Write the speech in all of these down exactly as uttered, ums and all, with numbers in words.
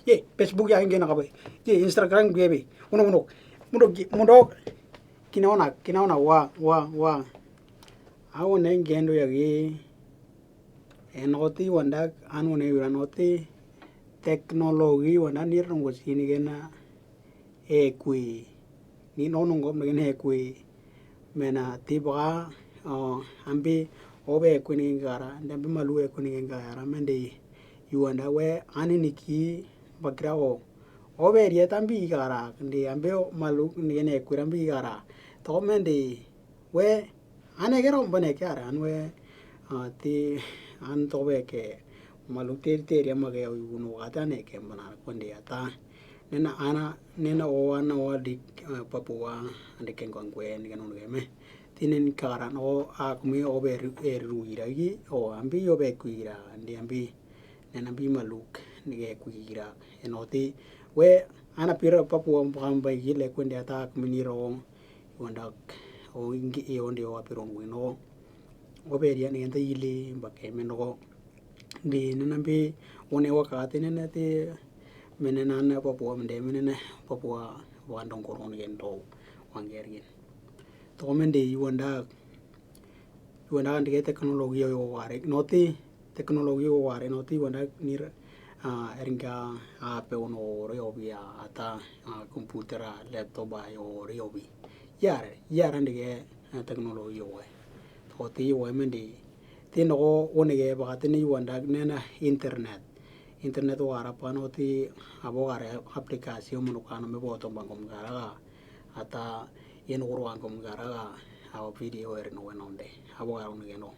Ye, Facebook ya nge na kabe. Ye, Instagram ge be. Uno, uno. Mundo, mundo. Kinaona, kinaona wa, wa, wa. Awo ne nge ndo ya ge. E noti wanda, anu ne wira noti. Technology wanda ni rongo sini gena. Ekwi. Ni nonongo mdegen ekwi. Mena tiba, o, ambi obe ekwi ni gara, nde ambi malu ekwi ni gara, mende yu wanda we, ani niki bakira o. Obe rieta ambi gara, nde ambi malu ni gene ekwi ambi gara. To mende we, An ekero mbane kiara an we, ah, ti an tobe ke malu teri teri ama ke unu kata ne ke mbana kwende ata. Nena ana, nena o ana wa di, ah, Papua ande ken kwan kwe ni kanu ke me. Ti nen kara no akumi obe eri ruira gi, o ambi obe kuira, ande ambi. Nena ambi malu ke ni ke kuira. Eno ti we ana pira Papua mbamba gi le kwende ata akumi ni ro. Wanda o ingi i onde o apiron wino. Obe ria ni enta ili mbake meno. Di nena ambi one wakati nena ti mene nana Papua mende mene na Papua wandong koron gendo wangergin. To mende yu wanda, yu wanda ande ke teknologi yo ware noti. Teknologi o ware noti wanda nir, ah, eringa ape ono ore obi ata, ah, computer a laptop a yo ore obi. Yare, yare ndege, ah, teknologi o we. Oti we mende. Ti nogo onege bakatini wanda nena internet. Internet wara pano ti abo gare application munu kano me boto bangom garaga. Ata yen guru bangom garaga. Abo video eri no wenonde. Abo garo nege no.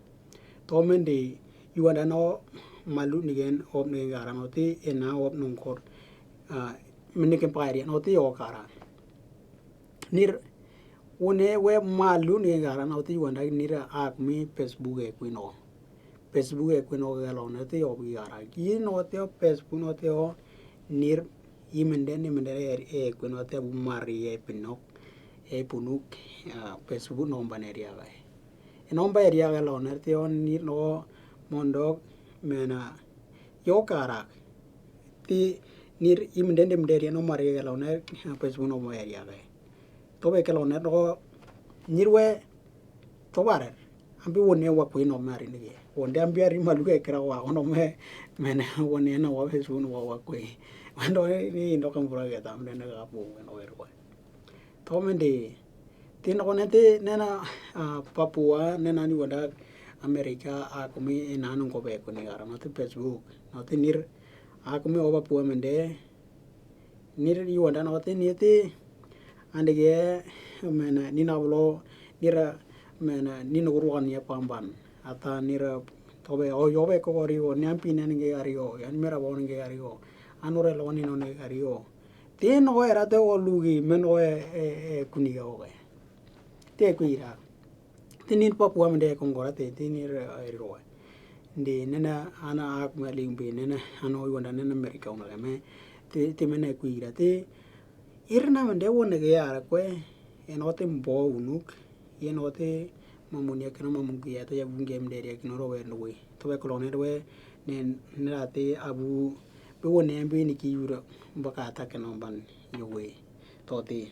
To mende yu wanda no malu nigen op nigen gara no ti ena op nungkor, ah, mende ken pairi no ti o kara. Nir one we malu nigen gara no ti yu wanda nir akmi Facebook e kwino. Facebook e kwino gelo no ti o bi gara. Gi no ti o Facebook no ti o nir i mende ni mende e kwino ti abu mari e pinok e punuk, ah, Facebook no mbane ria gai. Eno mba eria ke loner ti o nir no mondok mena yo karak. Ti nir i mende mende ria no mari ke loner, ah, Facebook no mba eria ke. To be ke loner no nir we to barer. Ambi wone wa kwi no mari ni ke. Wonde ambi ari malu ke kera wa no me mena wone no wa Facebook no wa kwi. Wando ni ndo kambura ke tam den ga bu no wer wa. To mende ti no ne ti nena, ah, Papua nena ni wanda Amerika akumi ena nungo be kuni gara no ti Facebook no ti nir akumi o Papua mende nir i wanda no ti ni ti andege mena ni na blo nira mena ni no ruan ya pamban ata nira tobe o yobe ko ori o ni ampi nenge ari o yan mera bo nenge ari o anore lo ni no ne ari o. Ti no era te o lugi men o e, e, e kuni ga o ga. Te kuira. Ti nir Papua mende kongora te ti nir, e, ri ro. Ndi nena ana ak ma limbi nena ano i wanda nena Amerika una ga me. Ti, ti mene kuira ti irna mende wona ga yara kwe. Eno te mbo unuk. Yen ote mamun ya kino mamun ku ya ta ya bunge mderi ya kino ro wer no we. To be kolone ro we ne ne ra te abu be wone ambi ni ki yura mbaka ta kino ban yo we. To te.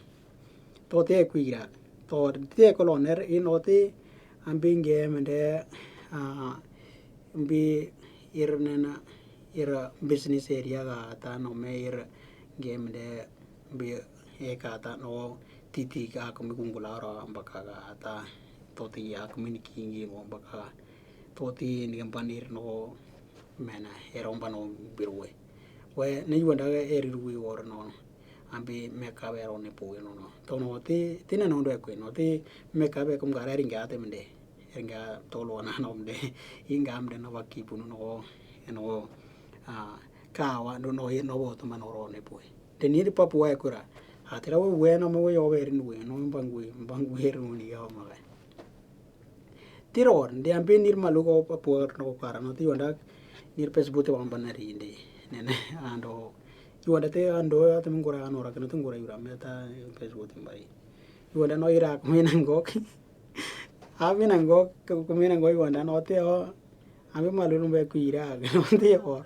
To te kuira. To te kolone in ote ambi nge mende, ah, mbi ir nena ir business area ga ta no me ir nge mende mbi e ka ta no titi ka kumi kungula ro mbaka ka ta toti a kumi ni kingi ngo mbaka toti ni kampanir no mena ero mbano birwe we ne yuanda eri rui wor no ambi me ka bero ne puwe no no to no ti ti ne no ndo ekwe no ti me ka be kum gara ringa te mende ringa tolo na no mende inga mende no baki punu no no a kawa no no no bo to mano ro ne puwe. Te nir Papua e kura. A tira we we no me we yo we rin we no mbangui mbangui rin we ni yo ma we. Tiro ndi ambi nir malu ko Papua no kara no ti wanda nir Facebook te wamba na ri ndi. Nene ando. Ti wanda te ando ya te mungura no ra kena te ngura yura me ta Facebook te mbai. Ti wanda no ira kumina ngok. Amina ngok kumina ngok wanda no te o. Ambi malu no be kuira no te o.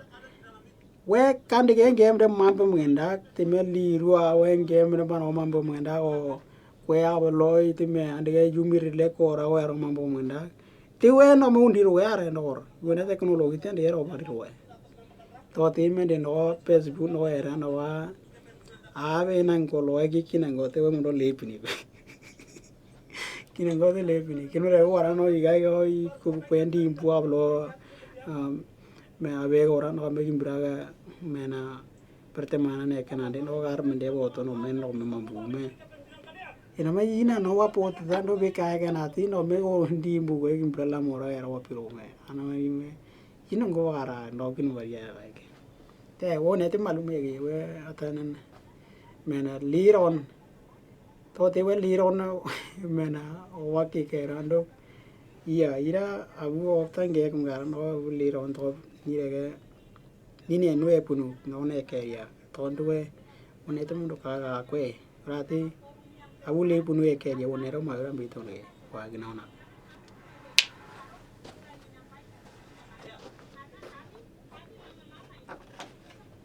We kandi ke ngem de mambo mwendak, ti me liru a we ngem de ban o mambo mwendak o kwe a we loi ti me andi ke yumiri le kora we ro mambo mwendak. Ti we no me undi ro we are no kor. We na teknologi ti andi ro bari ro we. To ti me de no Facebook no we ra no wa. A we na ngolo e ki kina ngo te we mundo lepini. Kina ngo te lepini. Kino re wara no iga yo i ku kwendi mpu ablo. Um, me a we ora no me kimbra ga me na perte mana ne kana de no gar me de boto no me no me mambu me. Ina me ina no wa pot da no be ka ga na ti no me o ndi mbu go kimbra la mora era wa piro me. Ana me me. Ina ngo gara no kin wa ya ga ke. Te wo ne te malume ge we atanan. Me na liron. To te we liron me na wa ki ke rando. Iya, ira abu ofta nge kum garan o abu liron to ni rege. Ni ne nwe punu no ne ke ya. To ndu we. One te mundo ka ga kwe. Rati abu le punu e ke ya one ro ma ura mbito ne. Wa gina ona.